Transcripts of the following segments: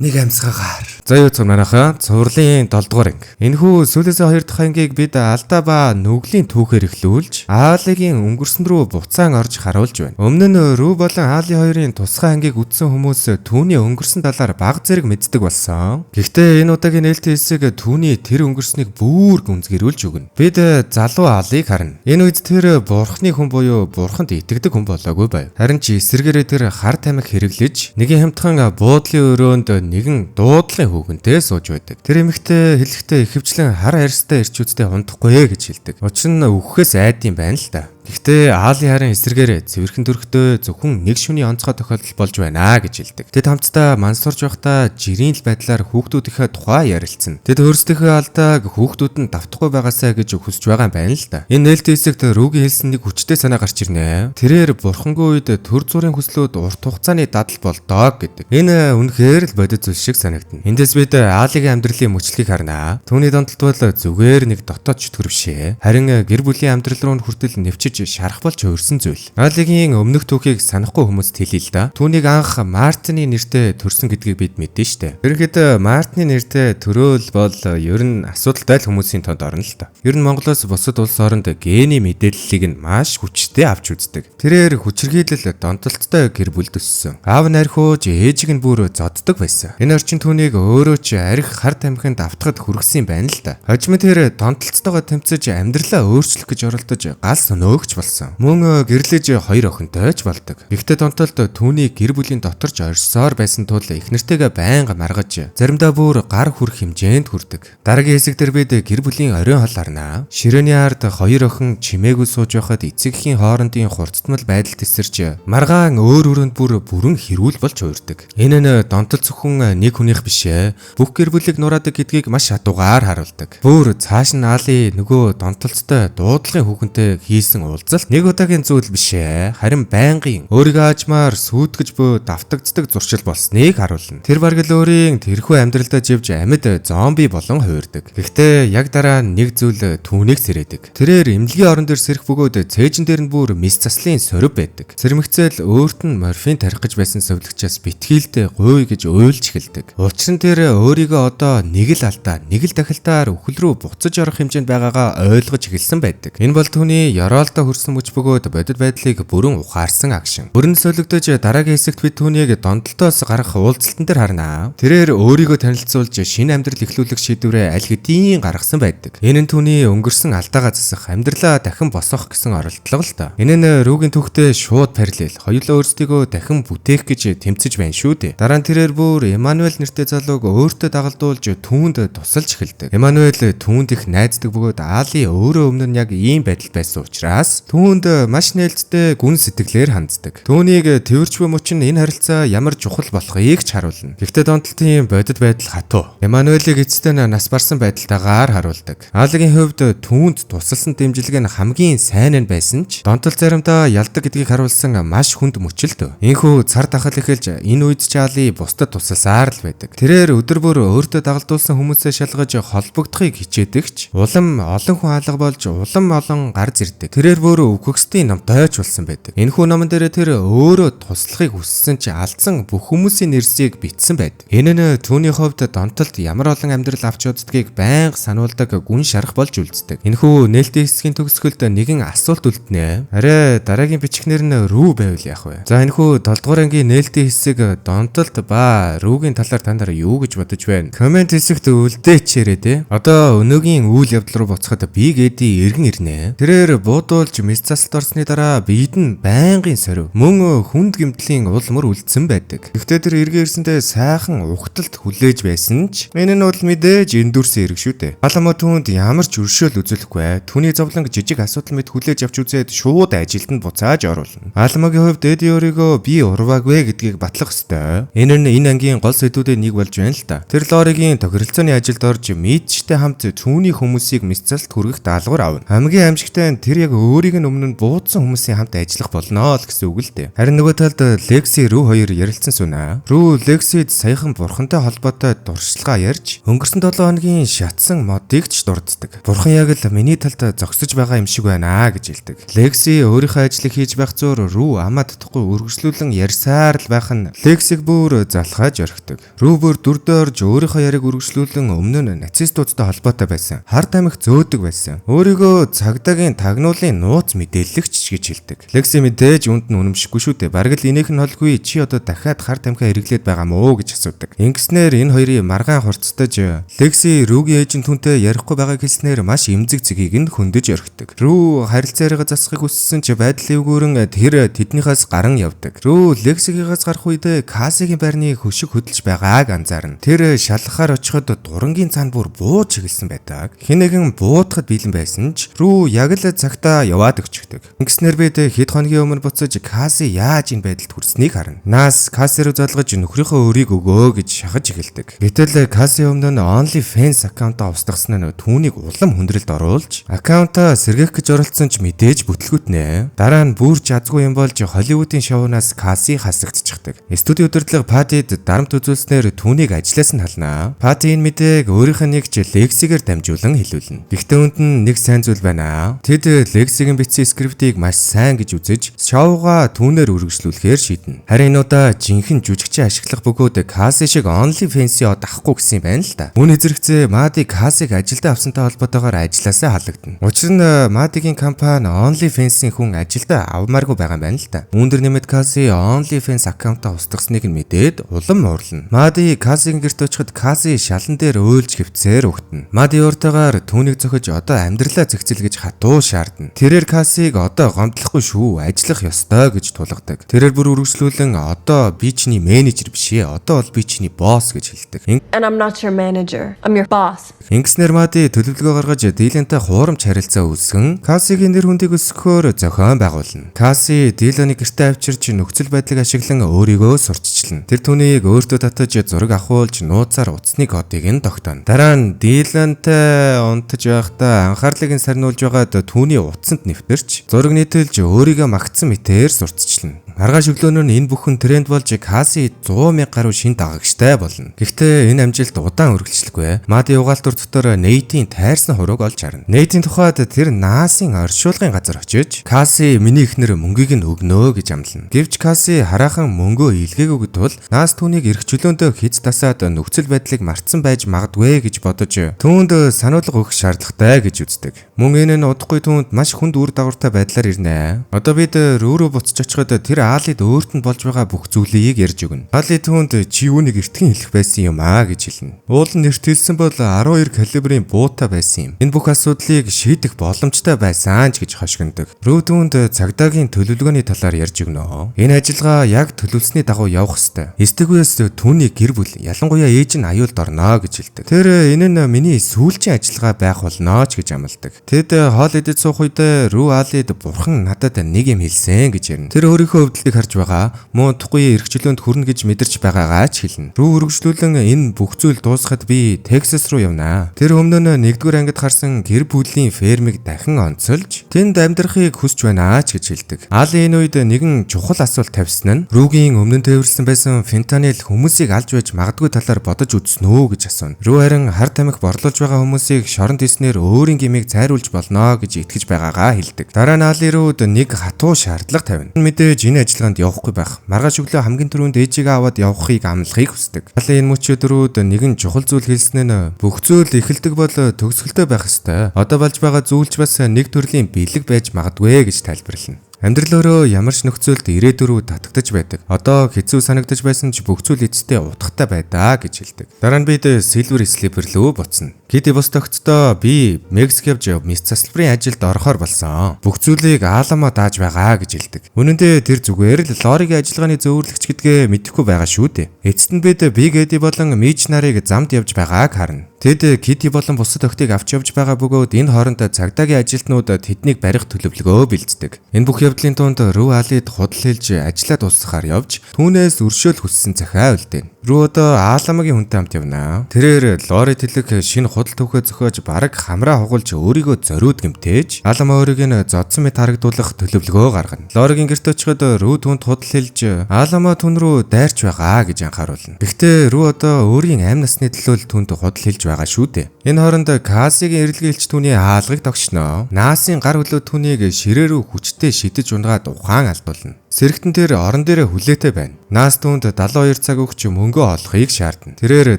Нэг амьсгаагаар. За юу цам манайхаа цувралын 7 дугаар анги. Энэхүү сүүлээсээ 2 дахь ангийг бид алдаа ба нүглийн түүхээр эхлүүлж Аалигийн өнгөрсөн рүү буцаан орж харуулж байна. Өмнө нь Рүү болон Аали хоёрын тусгай ангийг үзсэн хүмүүс түүний өнгөрсөн талаар баг зэрэг мэддэг болсон. Гэхдээ энэ удаагийн нээлттэй хэсэг түүний тэр өнгөрснийг бүр гүнзгийрүүлж өгнө. Бид залуу Аалийг харна. Энэ үед тэр бурхны хүн буюу бурханд итгэдэг хүн болоогүй байв. Харин ч эсрэгээрээ тэр хар тамхи хэрэглэж нэгэн хямдхан буудлын өрөөнд нэгэн дуудлагын хүүхэнтэй сууж байдаг. Тэр эмэгтэй хэлэхдээ ихэвчлэн хар арьстай эрчүүдтэй унтахгүй гэж хэлдэг. Учир нь үхэхээс айд юм байна л да. Гэхдээ Аали харин эсрэгээрээ цэвэрхэн төрхтөө зөвхөн нэг шүний онцгой тохиолдол болж байна гэж хэлдэг. Тэд хамтдаа мансуурж байхдаа жирийн л байдлаар хүүхдүүдийнхээ тухай ярилцсан. Тэд өөрсдийнхөө алдааг хүүхдүүд нь давтахгүй байгаасай гэж хүсэж байгаа юм байна л да. Энэ нээлттэй хэсэгт Рүүгийн хэлсэн нэг хүчтэй санаа гарч ирнэ. Тэрээр бурхангүй үед төр зүрийн хүслүүд урт хугацааны дадал болдоо гэдэг. Энэ үнэхээр л бодит зүйл шиг санагдана. Эндээс бид Аалигийн амьдралын мөчлөгийг харна. Түүний донтолт бол зүгээр нэг дотоод чөтгөр биш ээ. Харин гэр бүлийн амьдрал руу хүртэл нэвчиж шарах болж хувирсан зүйл. Аалигийн өмнөх түүхийг санахгүй хүмүүст хэлье л да. Түүнийг анх Мартины нэртэй төрсөн гэдгийг бид мэднэ штэ. Ерөнхийдөө Мартины нэртэй төрөөл бол ер нь асуудалтай л хүмүүсийн тоонд орно л та. Ер нь Монголоос бусад улс оронд гений мэдээллийг нь маш хүчтэй авч үздэг. Тэрээр хүчирхийлэл донтолттой гэр бүлд өссөн. Аав нь архиуж, ээжиг нь бүр зоддог байсан. Энэ орчин түүнийг өөрөө ч арх хар тамхинд автахад хүргэсэн юм байна л да. Хожим тэр донтолттойгоо тэмцэж амьдралаа өөрчлөх гэж оролдож гал сөнөөгч болсон. Мөн гэрлэж хоёр охинтой ч болдог. Гэхдээ донтолт түүний гэр бүлийн дотор ч орсоор байсан тул эхнэртэйгээ байнга маргаж, заримдаа бүр гар хүрэх хэмжээнд хүрдэг. Дараагийн хэсэг дээр бид гэр бүлийн оройн хол харна. Ширээний ард хоёр охин чимээгүй сууж байхад эцэг эхийн хоорондын хурцтмал байдал тесэрч маргаан өөр өрөөнд бүр бүрэн хэрүүл болж хувирдаг. Энэ нь донтол зөвхөн нэг хүнийх биш ээ. Бүх гэр бүлийг нураадаг гэдгийг маш хатуугаар харуулдаг. Бүр цааш нь Аали нөгөө донтолттой дуудлагын хүүхэнтэй хийсэн уулзалт нэг удаагийн зүйл биш ээ. Харин байнгын өөрийгөө аажмаар сүйтгэж буй давтагддаг зуршил болсныг харуулна. Тэр бараг л өөрийн тэрхүү амьдралдаа живж амьд зомби болон хувирдаг. Гэхдээ яг дараа нэг зүйл түүнийг сэрээдэг. Тэрээр эмнэлгийн орон дээр сэрэх бөгөөд цээжин дээр нь бүр мис заслын сорив байдаг. Цэрмэгцэл өөрт нь морфин тарих гэж байсан совилогчаас битгийлдэ гуй гэж уйлж эхэлдэг. Учир нь тэр өөрийгөө одоо нэг л алдаа, нэг л дахилтаар үхэл рүү буцаж орох хэмжээнд байгаагаа ойлгож эхэлсэн байдаг. Энэ бол түүний ёроолдоо хөрсөн мөч бөгөөд бодит байдлыг бүрэн ухаарсан агшин. Бүрэн солигдож дараагийн хэсэгт бид түүнийг донтолтоос гарах уулзалтан дээр харна. Тэрээр өөрийгөө танилцуулж шинэ амьдрал эхлүүлэх шийдвэрээ аль хэдийн гаргасан байдаг. Энэ нь түүний өнгөрсөн алдаагаа засах, амьдралаа дахин босгох гэсэн оролдлого л та. Энэ нь Рүүгийн түүхтэй шууд параллел. Хоёулаа өөрсдийгөө дахин бүтээх гэж тэмцэж байна шүү дээ. Дараа нь тэрээр бүр Эммануэль нэртэй залууг өөртөө дагалдуулж түүнд тусалж эхэлдэг. Эммануэль түүнд их найздаг бөгөөд Аали өөрөө өмнө нь яг ийм байдалд байсан учраас түүнд маш нээлттэй гүн сэтгэлээр ханддаг. Түүнийг тэрч буй мөч нь энэ харилцаа ямар чухал болохыг ч харуулна. Гэхдээ донтолтын бодит байдал хатуу. Эммануэлийг эцэстээ нас барсан байдалтайгаар харуулдаг. Аалигийн хувьд түүнд тусалсан дэмжлэг нь хамгийн сайн нь байсан ч донтол заримдаа ялдаг гэдгийг харуулсан маш хүнд мөчөлт. Энэхүү цар тахал эхэлж энэ үед ч Аали бусдад тусалсаар л байдаг. Тэрээр өдөр бүр өөртөө дагалдуулсан хүмүүсээ шалгаж холбогдохыг хичээдэгч улам олон хүн алга болж улам олон гар зирдэг. Тэрээр бүр үхэгсдийн номтой ч болсон байдаг. Энэхүү номон дээр тэр өөрөө туслахыг хүссэн ч алдсан бүх хүмүүсийн нэрсийг бичсэн байдаг. Энэ нь түүний хувьд донтолт ямар олон амьдрал авч явддгийг байнга сануулдаг гүн шарах болж үлддэг. Энэхүү нээлттэй хэсгийн төгсгөлд нэгэн асуулт үлднэ. Арай дараагийн бичгнэр нь рүү байвал яах вэ? За энэхүү 7 дугаар ангийн нээлттэй хэсэг донтолт ба рүүгийн талаар та нар юу гэж бодож байна? Коммент хэсэгт үлдээчээрэй дээ. Одоо өнөөгийн үйл явдал руу буцахад Big Eddie эргэн ирнэ. Тэрээр буудуулж мис заслалт орсны дараа биед нь байнгын сорив мөн хүнд гэмтлийн ул мөр үлдсэн байдаг. Гэхдээ тэр эргэн ирсэндээ сайхан ухталт хүлээж байсан ч энэ нь бол мэдээж эндүрсэн эрг шүү дээ. Аламо түүнд ямар ч өршөөл үзүүлэхгүй. Түүний зовлонг жижиг асуудал мэт хүлээж авч үзээд шууд ажилд нь буцааж оруулна. Аламогийн хувьд Эди өөрийгөө би урваагүй гэдгийг батлах ёстой. Энэ нь энэ ангийн гол сэдвүүдийн нэг болж байна л та. Тэр Лоригийн тохиролцооны ажилд орж Митчтэй хамт түүний хүмүүсийг мис заслалт хүргэх даалгавар авна. Хамгийн аимшигтай нь тэр яг өөрөө өөрийг нь өмнө нь буудсан хүмүүсийн хамт ажиллах болно л гэсэн үг л дээ. Харин нөгөө талд Лекси, Рүү хоёр ярилцсан сунаа. Рүү Лексид саяхан бурхантай холбоотой дуршилгаа ярьж, өнгөрсөн 7 хоногийн шатсан модыг ч дурддаг. "Бурхан яг л миний талд зогсож байгаа юм шиг байна" гэж хэлдэг. Лекси өөрийнхөө ажлыг хийж байх зуур Рүү амаа татахгүй үргэлжлүүлэн ярьсаар л байх нь Лексиг бүр залхаж орхидог. Рүү бүр дүрдээ орж, өөрийнхөө яриаг үргэлжлүүлэн өмнө нь нацистуудтай холбоотой байсан. Хар тамхи зөөдөг байсан. Өөрийгөө цагдаагийн тагнуулын нууц мэдээлэгч гэж хэлдэг. Лекси мэдээж үүнд нь үнэмшихгүй шүү дээ. Бараг л инээх нь холгүй, "Чи одоо дахиад хар тамхи хэрэглээд байгаа юм уу?" гэж асуудаг. Ингэснээр энэ хоёрын маргаан хурцтаж, Лекси Рүүгийн ээж нь түүнтэй ярихгүй байгааг хэлснээр маш эмзэг цэгийг нь хөндөж орхидог. Рүү харилцаа яриага засахыг хүссэн ч байдал эвгүүрэн тэр тэднийхээс гаран явдаг. Рүү Лексигийнхээс гарах үедээ Касигийн байрны хөшиг хөдөлж байгааг анзаарна. Тэр шалгахаар очиход дурангийн цаана бүр бууж эхэлсэн байдаг. Хэн нэгэн буудахад бэлэн байсан ч Рүү яг л цагтаа яваад өгчихдөг. Ингэснээр бид хэд хоногийн өмнө буцаж Каси яаж энэ байдалд хүрснийг харна. Нас Каси руу залгаж, нөхрийнхөө өрийг өгөө гэж шахаж эхэлдэг. Гэтэл Каси өмнө нь OnlyFans аккаунтаа устгасан нь түүнийг улам хүндрэлд оруулж, аккаунтаа сэргээх гэж оролдсон ч мэдээж бүтлгүүтнэ. Дараа нь бүр ч азгүй юм болж, Холливуудын шоунаас Каси хасагдчихдаг. Студийн удирдлага Патид дарамт үзүүлснээр түүнийг ажлаас нь халнаа. Пати энэ мэдээг өөрийнх нь нэгч Лексигээр дамжуулан хэлүүлнэ. Гэхдээ үүнд нь нэг сайн зүйл байна. Тэд Лексигийн бичсэн скриптийг маш сайн гэж үзэж, шоугаа түүнээр үргэлжлүүлэхээр шийднэ. Харин энэ удаа жинхэнэ жүжигчин ашиглах бөгөөд Каси шиг OnlyFans-ийн од авахгүй гэсэн юм байна л да. Үүний зэрэгцээ Мади Касиг ажилдаа авсантай холбоотойгоор ажлаасаа халагдана. Учир нь Мадигийн компани OnlyFans-ийн хүн ажилдаа авмааргүй байгаа юм байна л да. Үүн дээр нэмээд Каси OnlyFans аккаунтаа устгасныг нь мэдээд улам уурлана. Мади Касигийн гэрт очиход Каси шалан дээр уйлж хэвтсээр угтана. Мади ууртайгаар түүнийг зохиж, одоо амьдралаа зохицол гэж хатуу шаардна. Тэрээр Касиг одоо гомдлохгүй шүү, ажиллах ёстой гэж тулгадаг. Тэрээр бүр үргэлжлүүлэн одоо би чиний менежер биш ээ, одоо бол би чиний босс гэж хэлдэг. And I'm not your manager. I'm your boss. Ингэснээр Мади төлөвлөгөө гаргаж, Дилантай хуурамч харилцаа үүсгэн, Касигийн нэр хүндийг өсгөхөөр зохион байгуулна. Каси Диланы гэртээ авчирч, нөхцөл байдлыг ашиглан өөрийгөө сурталчилна. Тэр түүнийг өөртөө татаж, зураг авахуулж, нууцаар утасны кодыг нь тогтооно. Дараа нь Дилантай унтаж байхдаа анхаарлыг нь сарниулж байгаад түүний утсанд нэвтэрч, зураг нийтэлж, өөрийгөө магтсан мэтээр сурталчилна. Маргааш өглөөнөр нь энэ бүхэн тренд болж, Каси 100 мянга гаруй шинэ дагагчтай болно. Гэхдээ энэ амжилт удаан үргэлжлэхгүй. Мади угаалтур дотор Нейтийн тайрсан хурууг олж харна. Нейтийн тухайд тэр Наасын оршуулгын газар очиж, Каси миний эхнэр мөнгийг нь өгнө гэж амлана. Гэвч Каси хараахан мөнгөө илгээгээгүй тул Наас түүнийг эрх чөлөөндөө хэц дасаад, нөхцөл байдлыг мартсан байж магадгүй гэж бодож, түүнд сануулга өгөх шаардлагатай гэж үздэг. Мөн энэ нь удахгүй түүнд маш хүнд үр дагавартай байдлаар ирнэ. Одоо бид Рүү рүү буцаж очиход тэр Аалид өөрт нь болж байгаа бүх зүйлийг ярьж өгнө. Али түүнд чи үүнийг эртхэн хэлэх байсан юм аа гэж хэлнэ. Уул нь эрт хэлсэн бол 12 калибрын буутай байсан юм. Энэ бүх асуудлыг шийдэх боломжтой байсан ч гэж хошигнодог. Рүү түүнд цагдаагийн төлөвлөгөөний талаар ярьж өгнө. Энэ ажиллагаа яг төлөвлөсний дагуу явах ёстой. Эсдэгвээс түүний гэр бүл, ялангуяа ээж нь аюулд орно гэж хэлдэг. Тэр энэ нь миний сүүлчийн ажиллагаа байх болно ч гэж амладаг. Тэд хоол идэж суух үедээ Рүү Алид бурхан надад нэг юм хэлсэн гэж ярина. Тэр өөрийнхөө өвдлийг харж байгаа, мөн удахгүй эрх чөлөөнд хүрнэ гэж мэдэрч байгаагаа ч хэлнэ. Рүү үргэлжлүүлэн энэ бүх зүйл дуусахад би Тексас руу явнаа. Тэр өмнө нь 1-р ангид харсан гэр бүлийн фермийг дахин онцолж, тэнд амьдрахыг хүсэж байна ч гэж хэлдэг. Али энэ үед нэгэн чухал асуулт тавьсан нь Рүүгийн өмнө нь тээвэрлсэн байсан фентанил хүмүүсийг алж байж магадгүй талаар бодож үзсэн үү гэж асууна. Рүү харин хар тамхи борлуулж байгаа хүмүүсийг шоронд хийснээр өөрийн гмийг цайруулж болно гэж итгэж байгаагаа хэлдэг. Дараа нь Али Рүүд нэг хатуу шаардлага тавина. Мэдээж энэ ажиллагаанд явахгүй байх. Маргааш өглөө хамгийн түрүүнд ээжигээ аваад явахыг амлахыг хүсдэг. Али энэ мөчид Рүүд нэгэн чухал зүйл хэлсэн нь бүх зүйл эхэлдэг бол төгсгөлтэй байх ёстой. Одоо болж байгаа зүйл ч бас нэг төрлийн бэлэг байж магадгүй гэж тайлбарлана. Амьдрал өөрөө ямар ч нөхцөлд ирээдүй рүү татагдаж байдаг. Одоо хэцүү санагдаж байсан ч бүх зүйл эцэстээ утгатай байдаа гэж хэлдэг. Дараа нь бид Silver Slipper рүү буцна. Кити бус тогтдоо би Мексик явж мэс засалбарын ажилд орохоор болсон. Бүх зүйлийг Аламо дааж байгаа гэж хэлдэг. Үнэн дээр тэр зүгээр л Лоригийн ажиллагааны зөвөрлөгч гэдгээ мэдэхгүй байгаа шүү дээ. Эцэст нь бид Big Eddie болон Mitch нарыг замд явж байгааг харна. Тэд Кити болон бусад охидыг авч явж байгаа бөгөөд энэ хооронд цагдаагийн ажилтнууд тэднийг барих төлөвлөгөө бэлддэг. Энэ бүх явдлын дунд Рүү Алид худал хэлж ажлаа дуусгахаар явж түүнээс өршөөл хүссэн захиа үлдээнэ. Рүү одоо Аламагийн хүнтэй хамт явна. Тэрээр Лори тэлэг шинэ худал түүхээ зохиож бараг хамраа хугалж өөрийгөө зориуд гэмтээж Алама өөрийг нь зодсон мэт харагдуулах төлөвлөгөө гаргана. Лоригийн гэрт очиход Рүү түүнд худал хэлж Алама түн рүү дайрч байгаа гэж анхааруулна. Гэхдээ Рүү одоо өөрийн амь насны төлөө түнд худал хэлж байгаа шүү дээ. Энэ хооронд Касигийн эрэлгийн элч түүний хаалгыг тогшноо. Наасын гар хөлөө түүнийг ширээ рүү хүчтэй шидэж унгаад ухаан алдуулна. Сэрэгтэн тэр орон дээрээ хүлээтэй байна. Наас түүнд 72 цаг өгч мөнгө олохыг шаардна. Тэрээр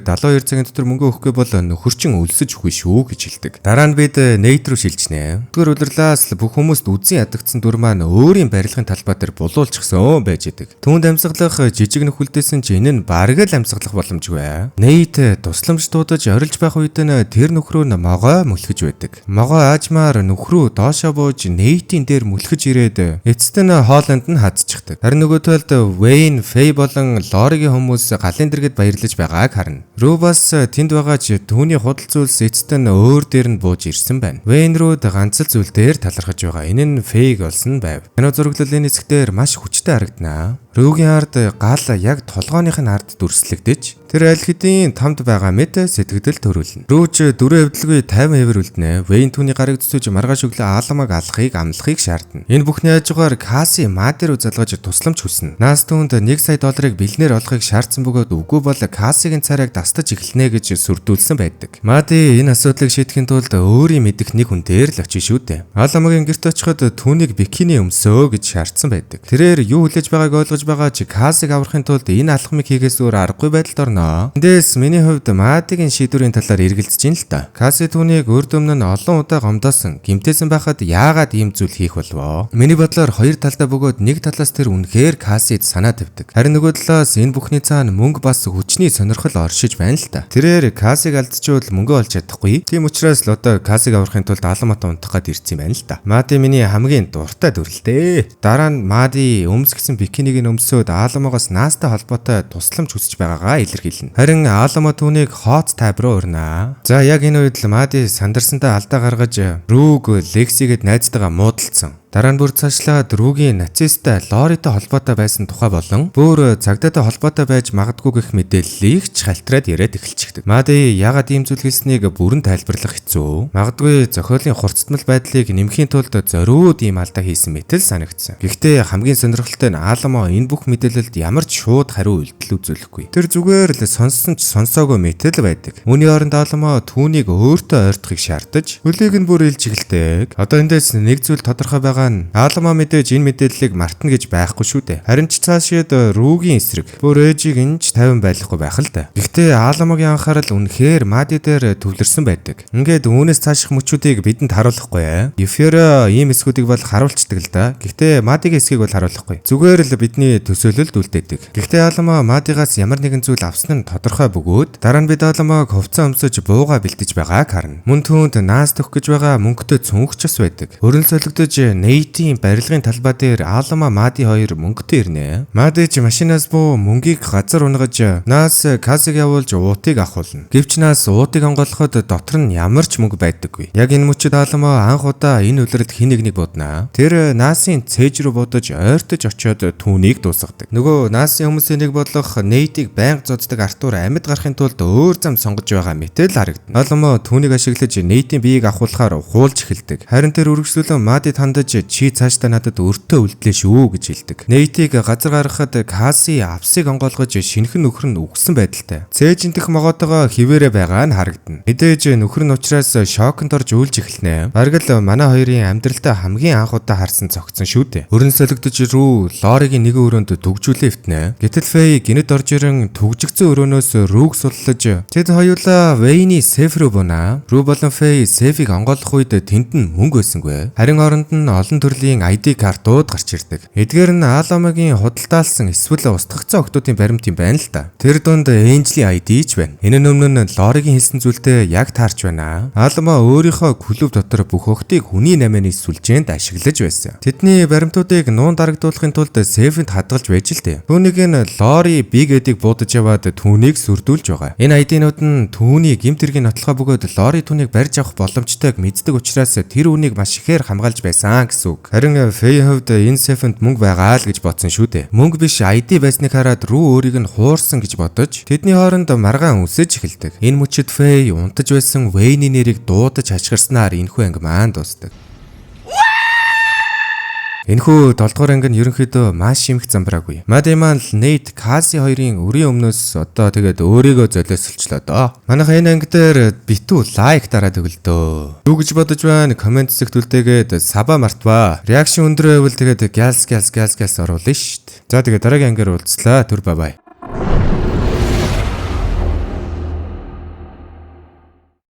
72 цагийн дотор мөнгө өгөхгүй бол нөхөрчин өлсөж үгүй шүү гэж хэлдэг. Дараа нь бид Нейт рүү шилжнэ. Түгээр улирлаас бүх хүмүүст үзэн ядагдсан дүр маань өөрийн барилгын талбай дээр булуулчихсан байж идэг. Түүнд амьсгалах жижиг нөх үлдээсэн ч энэ нь бараг л амьсгалах боломжгүй. Нейт тусламж дуудаж орилж байх үед нь тэр нөхрөө нь могой мөлхөж байдаг. Могой аажмаар нөхрөө доошоо бууж Нейтийн дээр мөлхөж ирээд эцэст нь хоолойнд нь хадчихдаг. Харин нөгөө талд Вейн, Фей болон Лоригийн хүмүүс галын дэргэд баярлаж байгааг харна. Рүү бас тэнд байгаа ч түүний худал зүйлс эцэст нь өөр дээр нь бууж ирсэн байна. Вейн рүүд ганц л зүйл дээр талархаж байгаа. Энэ нь Фейг олсон байв. Кино зураглал энэ хэсгээр маш хүчтэй харагдана. Рүүгийн ард гал яг толгооных нь ард дүрслэгдэж тэр аль хэдийн тамд байгаа мэт сэтгэгдэл төрүүлнэ. Рүүч дөрөв эвдэлгүй 50 хэвэр үлднэ. Вейн түүний гарыг зүсэж маргааш өглөө Аламаг алахыг амлахыг шаардна. Энэ бүхний хажуугаар Каси Мади руу залгаж тусламж хүснэ. Наас түүнд 1 сая долларыг бэлнээр олохыг шаардсан бөгөөд үгүй бол Касигийн царайг дастаж эхэлнэ гэж сүрдүүлсэн байдаг. Мади энэ асуудлыг шийдэхин тулд өөрийн мэдэх нэг хүн дээр л очив шүү дээ. Аламагийн гэрт очиход түүнийг бикини өмсөө гэж шаардсан байдаг. Тэрээр юу хүлээж байгааг ойлгож байгаа ч Касиг аврахын тулд энэ алхмыг хийхээс өөр аргагүй байдалд орно. Эндээс миний хувьд Мадигийн шийдвэрийн талаар эргэлзэж ин л та. Каси түүнийг урд өмнө нь олон удаа гомдоосон, гэмтээсэн байхад яагаад ийм зүйл хийх болвоо? Миний бодлоор хоёр талдаа бөгөөд нэг талаас тэр үнэхээр Касид санаа тавьдаг. Харин нөгөө талаас энэ бүхний цаана мөнгө бас хүчний сонирхол оршиж байна л та. Тэрээр Касиг алдчихвал мөнгө олж чадахгүй. Тийм учраас л одоо Касиг аврахын тулд Аламатай унтах гад ирсэн юм байна л та. Мади миний хамгийн дуртай дүрлээ. Дараа нь Мади өмсгсөн бикинийг нь өмсөөд Аламагаас Наастай холбоотой тусламж хүсэж байгаагаа илэрхийлнэ. Харин Алама түүнийг хооц тайб руу урнаа. За яг энэ үед л Мади сандарсандаа алдаа гаргаж Рүүг Лексигэд найзтайгаа муудалцсан. Дараа нь бүр цаашлаад Рүүгийн нацисттай Лоритой холбоотой байсан тухай болон бүр цагдаатай холбоотой байж магадгүй гэх мэдээллийг ч халтраад яриад эхэлчихдэг. Мади яагаад ийм зүйл хийснийг бүрэн тайлбарлах хэцүү. Магадгүй зохиолын хурцтмал байдлыг нэмэхийн тулд зориуд ийм алдаа хийсэн мэт л санагдсан. Гэхдээ хамгийн сонирхолтой нь Аламо энэ бүх мэдээлэлд ямар ч шууд хариу үйлдэл үзүүлэхгүй. Тэр зүгээр л сонссон ч сонсоогүй мэт л байдаг. Үүний оронд Аламо түүнийг өөртөө ойртохыг шаардаж хөлийг нь бүр илж эхэлдэг. Одоо эндээс нэг зүйл тодорхой байгаа нь Алама мэдээж энэ мэдээллийг мартна гэж байхгүй шүү дээ. Харин ч цаашид Рүүгийн эсрэг бүр ээжийг энэ ч тайван байлгахгүй байх л да. Гэхдээ Аламагийн анхаарал үнэхээр Мади дээр төвлөрсөн байдаг. Ингээд үүнээс цааших мөчүүдийг бидэнд харуулахгүй. Ефера ийм эсгүүдийг бол харуулцдаг л да. Гэхдээ Мадигийн эсгийг бол харуулахгүй. Зүгээр л бидний төсөөлөлд үлдээдэг. Гэхдээ Алама Мадигаас ямар нэгэн зүйл авсан нь тодорхой бөгөөд дараа нь бид Аламаг хувцас өмсөж бууга бэлтэж байгааг харна. Мөн түүнд наас төх гэж байгаа мөнгөтэй цүнхч бас байдаг. Өрн солигдож Нейтийн барилгын талбай дээр Алама Мади хоёр мөнгөтэй ирнэ. Мади ч машинаас буу мөнгийг газар унгаж Наас Касиг явуулж уутыг авахулна. Гэвч Наас уутыг онгойлгоход дотор нь ямар ч мөнгө байдаггүй. Яг энэ мөчид Алама анх удаа энэ улиралд хэн нэгнийг буднаа. Тэр Наасын цээж рүү будаж ойртож очиод түүнийг дуусгадаг. Нөгөө Наасын хүмүүсийн нэг болох Нейтийг байнга зоддог Артур амьд гарахын тулд өөр зам сонгож байгаа мэт л харагдана. Алама түүнийг ашиглаж Нейтийн биеийг авахулахаар хуулж эхэлдэг. Харин тэр үргэлжлүүлэн Мадид хандаж чи цаашдаа надад өртөө үлдлээ шүү гэж хэлдэг. Нейтийг газар гаргахад Каси авсыг онгойлгож шинэхэн нөхөр нь үгсэн байдалтай. Цээжинтэх могоотойгоо хിവэрэ байгаа нь харагдана. Мэдээж нөхөр нь учраас шоконд орж уйлж эхэлнэ. Бараг л манай хоёрын амьдралдаа хамгийн анх удаа харсан цогцсон шүү дээ. Өрн солигдож Рүү Лоригийн нэгэн өрөөнд түгжүүлээ өвтнэ. Гэтэл Фей гинэд орж ирэн түгжигдсэн өрөөнөөс Рүүг суллаж тэд хоёулаа Вейни сейф рүү бунаа. Рүү болон Фей сейфийг онгойлгох үед тэнд нь мөнгө байсангүй. Харин оронд нь олон олон төрлийн ID картууд гарч ирдэг. Эдгээр нь Аламагийн худалдаалсан эсвэл устгагдсан охидуудын баримт юм байна л да. Тэр дунд Энжлийн ID ч байна. Энэ нь өмнө нь Лоригийн хэлсэн зүйлтэй яг таарч байна. Алама өөрийнхөө клуб дотор бүх охидыг хүний намааны сүлжээнд ашиглаж байсан. Тэдний баримтуудыг нуун дарагдуулахын тулд сейфэнд хадгалж байж л дээ. Түүнийг нь Лори Big Ed-ийг буудаж яваад түүнийг сүрдүүлж байгаа. Энэ ID-нууд нь түүний гэмт хэргийн нотолгоо бөгөөд Лори түүнийг барьж авах боломжтойг мэддэг учраас тэр үнийг маш ихээр хамгаалж байсан гэсэн үг. Харин Фэй хувьд энэ сейфэнд мөнгө байгаа л гэж бодсон шүү дээ. Мөнгө биш, ID байсныг хараад Рүү өөрийг нь хуурсан гэж бодож, тэдний хооронд маргаан үсэж эхэлдэг. Энэ мөчид Фэй унтаж байсан Вэйний нэрийг дуудаж хашгирснаар энэхүү анги маань дуусдаг. Энэхүү 7 дугаар анги нь ерөнхийдөө маш эмх замбраагүй. Мадиман, Нейт, Каси хоёрын өрийн өмнөөс одоо тэгээд өөрийгөө золиослолчлоо доо. Манайха энэ анги дээр битүү like дараад өгөлдөө. Юу гэж бодож байна? Comment хэсэгт үлдээгээд sub аа мартваа. Reaction өндөр байвал тэгээд гялс гялс гялс гялс оруулна шүү дээ. За, тэгээд дараагийн ангиар уулзлаа. Түр bye bye.